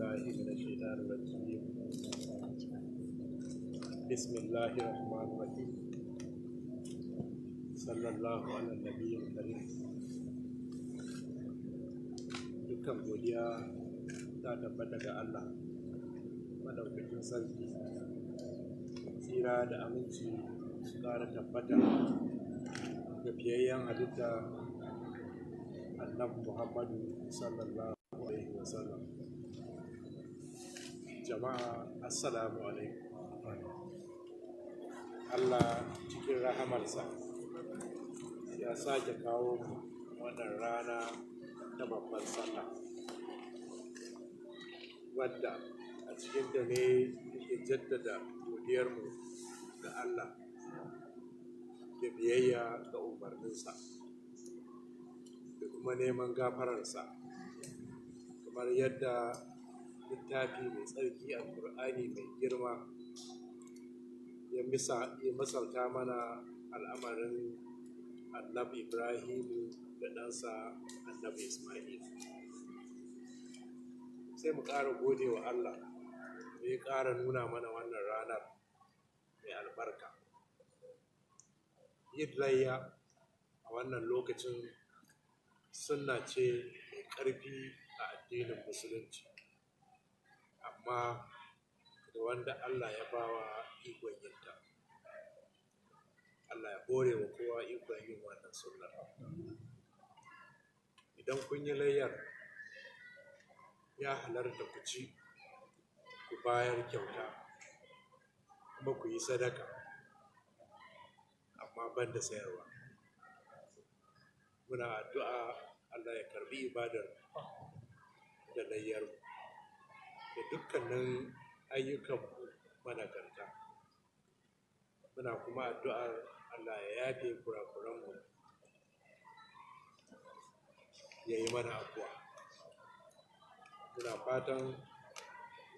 بالله من الشيطان الرجيم. بسم الله الرحمن الرحيم. صلى الله على النبي الكريم. Dukkan godiya ta tabbata ga Allah madaukakin sarki. Tsira da aminci su ƙara tabbata ga fiyayyen halitta, Annabi Muhammadu sallallahu alaihi wasallam. Jama'a, assalamu alaikum. Allah cikin rahamarsa ya sake kawo mu wannan rana ta babbar sallah, wadda a cikinta ne muke jaddada godiyarmu ga Allah da biyayya ga umarninsa da kuma neman gafararsa, kamar yadda littafi mai tsarki, Alkur'ani mai girma, ya misalta mana al'amarin Annabi Ibrahimu da ɗansa Annabi Ismail. Sai mu ƙara gode wa Allah da ya ƙara nuna mana wannan ranar mai albarka. Yin layya a wannan lokacin sunna ce mai ƙarfi a addinin Musulunci, amma ga wanda Allah ya bawa ikon yinta. Allah ya hore wa kowa ikon yin wannan sunnar. Idan kun yi layyar, ya halarta ku ci, ku bayar kyauta, kuma ku yi sadaka, amma ban da sayarwa. Muna addu'a Allah ya karbi ibadar da layyar da dukkanin ayyukanmu managarta. Muna kuma addu'ar Allah ya yafe kurakuranmu, ya yi mana afuwa. Muna fatan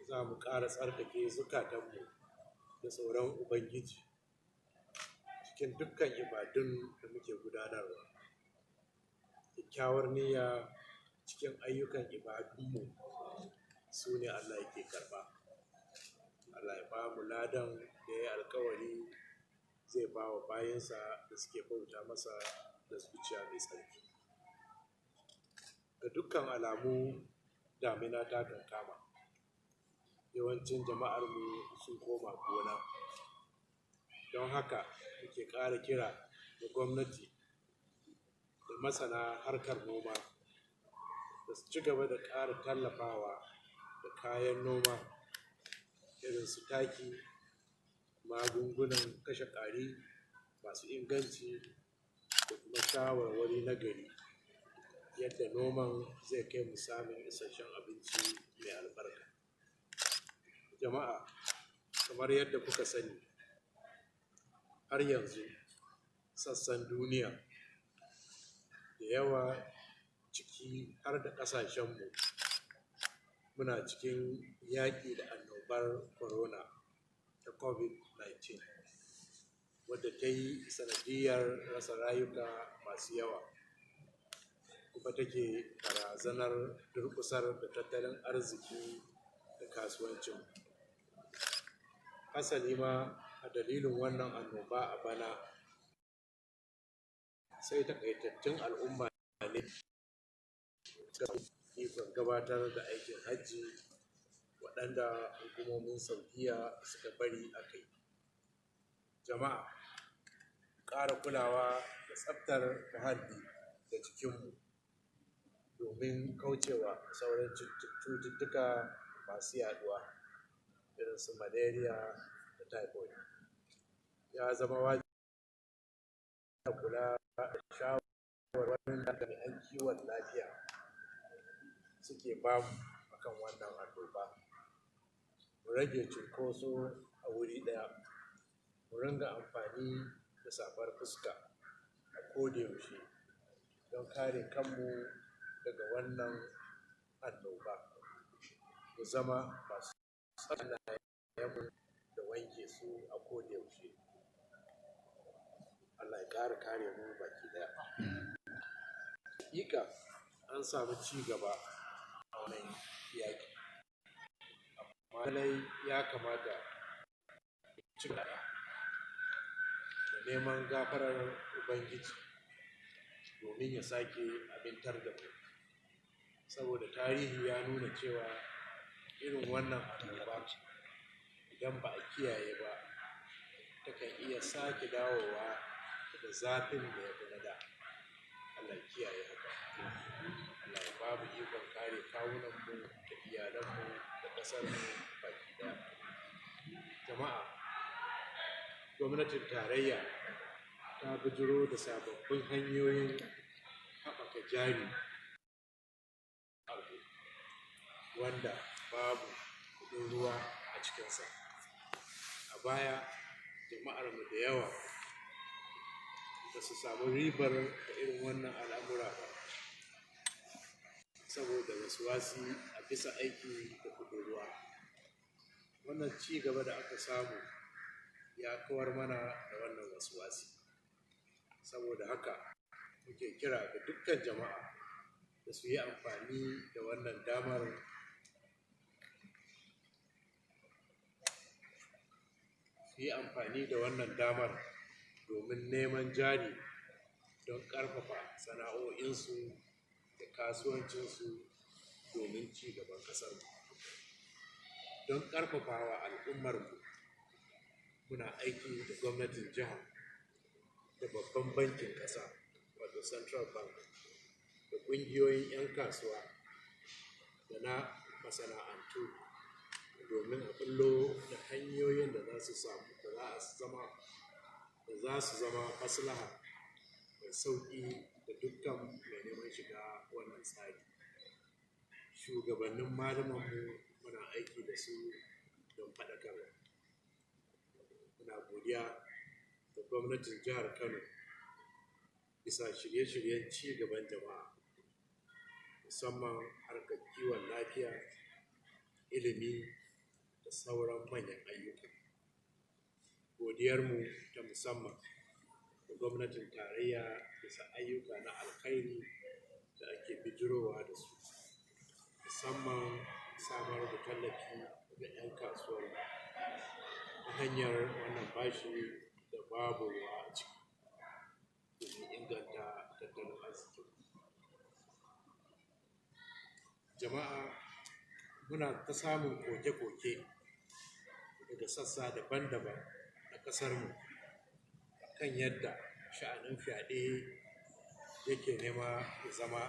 za mu ƙara tsarkake zukatanmu da tsoron Ubangiji cikin dukkan ibadun da muke gudanarwa. Kyakkyawar niyya cikin ayyukan ibadunmu su ne Allah yake karɓa. Allah ya ba mu ladan da ya yi alkawari zai ba wa bayinsa da suke bauta masa da zuciya mai tsarki. Ga dukkan alamu, damina ta kankama. Yawancin jama'armu sun koma gona. Don haka muke ƙara kira ga gwamnati da masana harkar noma da su ci gaba da ƙara tallafawa da kayan noma irin su taki, magungunan kashe ƙwari masu inganci, da kuma shawarwari na gari yadda noman zai kai mu samun isasshen abinci mai albarka. Jama'a, kamar yadda kuka sani, har yanzu sassan duniya da yawa, ciki har da ƙasashenmu, muna cikin yaƙi da annobar corona ta COVID-19, wadda ta yi sanadiyyar rasa rayuka masu yawa kuma take barazanar durƙusar da tattalin arziki da kasuwancin. Hasali ma, a dalilin wannan annoba a bana sai takaitattun al'umma ne suka ikon gabatar da aikin hajji waɗanda hukumomin Saudiya suka bari aka yi. Jama'a, ƙara kulawa da tsaftar muhalli da jikinmu domin kaucewa sauran cututtuka masu yaɗuwa irin su malaria da typhoid. Ya zama wajibi a kula da shawarwarin da jami'an kiwon lafiya suke bamu akan wannan annoba. Mu rage cunkoso a wuri ɗaya, mu ringa amfani da safar fuska a koda yaushe don kare kanmu daga wannan annoba. Mu zama masu hannayenmu da wanke su a koda yaushe. Allah ya ƙara kare mu baki ɗaya. Haƙiƙa an samu ci gaba a wannan yaƙi. Lallai ya kamata ci gaba da neman gafarar Ubangiji domin ya sake amintar da mu, saboda tarihi ya nuna cewa irin wannan annoba, idan ba a kiyaye ba, takan iya sake dawowa da zafin da ya fi na da. Allah ya kiyaye haka. Allah ya ba mu ikon kare kawunanmu da iyalanmu da ƙasarmu baki ɗaya. Jama'a, gwamnatin tarayya ta bijiro da sababbin hanyoyin haɓaka jari wanda babu kuɗin ruwa a cikinsa. A baya, jama'armu da yawa ba su samu ribar da irin wannan al'amura ba, saboda wasi a bisa aiki da kuɗin ruwa. Wannan ci gaba da aka samu ya kawar mana da wannan wasi. Saboda haka muke kira ga dukkan jama'a da su yi amfani da wannan damar domin neman jari don ƙarfafa sana'o'insu da kasuwancinsu domin ci gaban ƙasarmu. Don ƙarfafawa al'ummarmu, muna aiki da gwamnatin jiha da babban bankin ƙasa, wato Central Bank, da ƙungiyoyin 'yan kasuwa da na masana'antu domin a ɓullo da hanyoyin da za su zama maslaha mai sauƙi ga dukkan mai neman shiga wannan tsari. Shugabannin malumanmu muna aiki da su don faɗakarwa. Muna godiya da gwamnatin jihar Kano bisa shirye-shiryen ci gaban jama'a, musamman harkar kiwon lafiya, ilimi da sauran manyan ayyuka. Godiyarmu ta musamman da gwamnatin tarayya bisa ayyuka na alkhairi da ake bijirowa da su, musamman samar da tallafi ga 'yan kasuwar ta hanyar wannan bashi da babu ruwa a ciki domin inganta tattalin arzikin. Jama'a, muna ta samun koke-koke daga sassa daban-daban na ƙasarmu kan yadda sha'anin fyaɗe yake nema ya zama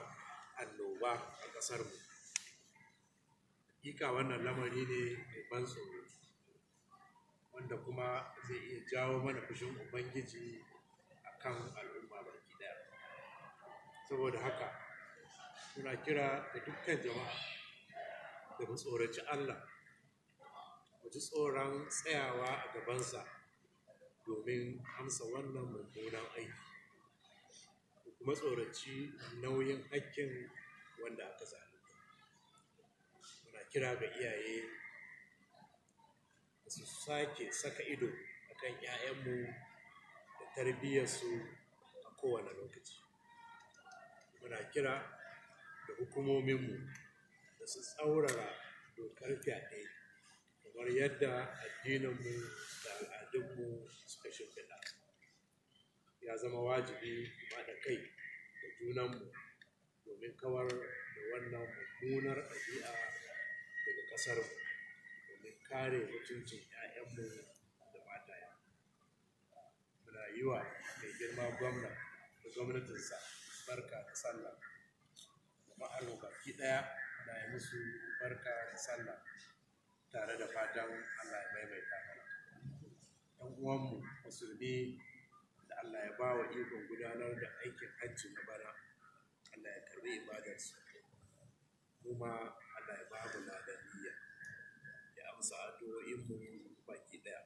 annoba a ƙasarmu. Hakika wannan lamari ne mai ban tsoro, wanda kuma zai iya jawo mana fushin Ubangiji a kan al'umma baki ɗaya. Saboda haka muna kira ga dukkan jama'a da mu tsoraci Allah, mu ji tsoron tsayawa a gabansa domin amsa wannan mummunan aiki, mu kuma tsoraci nauyin hakkin wanda aka zalunta. Muna kira ga iyaye da su sake saka ido a kan 'ya'yanmu da tarbiyyarsu a kowane lokaci. Muna kira da hukumominmu da su tsaurara dokar fyaɗe kamar yadda addininmu da al'adunmu suka shimfiɗa. Ya zama wajibi mu haɗa kai da junanmu domin kawar da wannan mummunar ɗabi'a daga ƙasarmu, domin kare mutuncin 'ya'yanmu da matayenmu. Muna yi wa mai girma gwamna da gwamnatinsa barka da sallah. Jama'armu baki ɗaya muna yi musu barka da sallah tare da fatan Allah ya maimaita mana. 'Yan uwanmu musulmi da Allah ya ba wa ikon gudanar da aikin hajji na bana, Allah ya karɓi ibadarsu. Mu ma Allah ya ba mu ladan niyya, ya amsa addu'o'inmu baki ɗaya.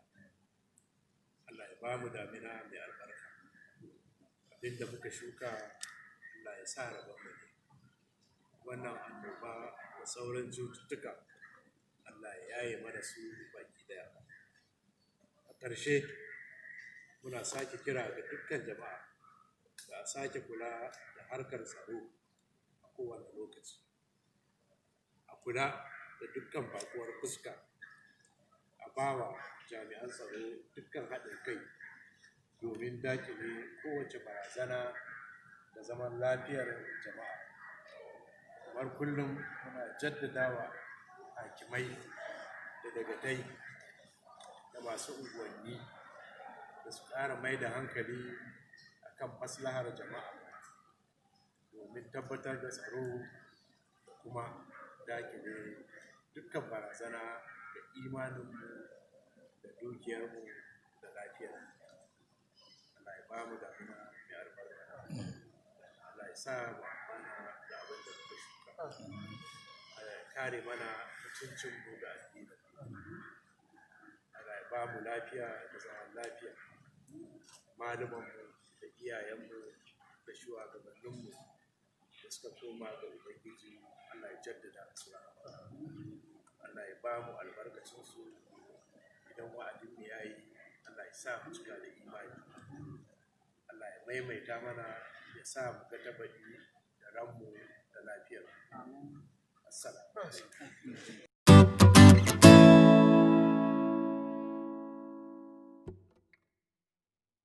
Allah ya ba mu damina mai albarka. Abin da muka shuka, Allah ya sa rabonmu ne. Wannan annoba da sauran cututtuka, Allah ya yaye mana su baki ɗaya. A ƙarshe, muna sake kira ga dukkan jama'a da a sake kula da harkar tsaro a kowane lokaci. A kula da dukkan baƙuwar fuska A bawa jami'an tsaro dukkan haɗin kai domin dakile kowace barazana da zaman lafiyar jama'a. Kamar kullum, muna jaddadawa hakimai da dagatai da masu unguwanni da su ƙara mai da hankali akan maslahar jama'a domin tabbatar da tsaro da kuma dakile dukkan barazana da imaninmu da dukiyarmu da lafiyarmu. Allah ya ba mu damina mai albarka. Allah ya sa mu amfana da abin da muka shuka. Allah ya kare mana mutuncinmu da addinin. Allah ya ba mu lafiya da zaman lafiya. Malumanmu da iyayenmu da shugabanninmu da suka koma ga Ubangiji, Allah ya jaddada musu rahama. Allah ya ba mu albarkacinsu. Idan wa'adinmu ya yi, Allah ya sa mu cika da imani. Allah ya maimaita mana, ya sa mu ga ta baɗi da ranmu da lafiyar. Assalamu.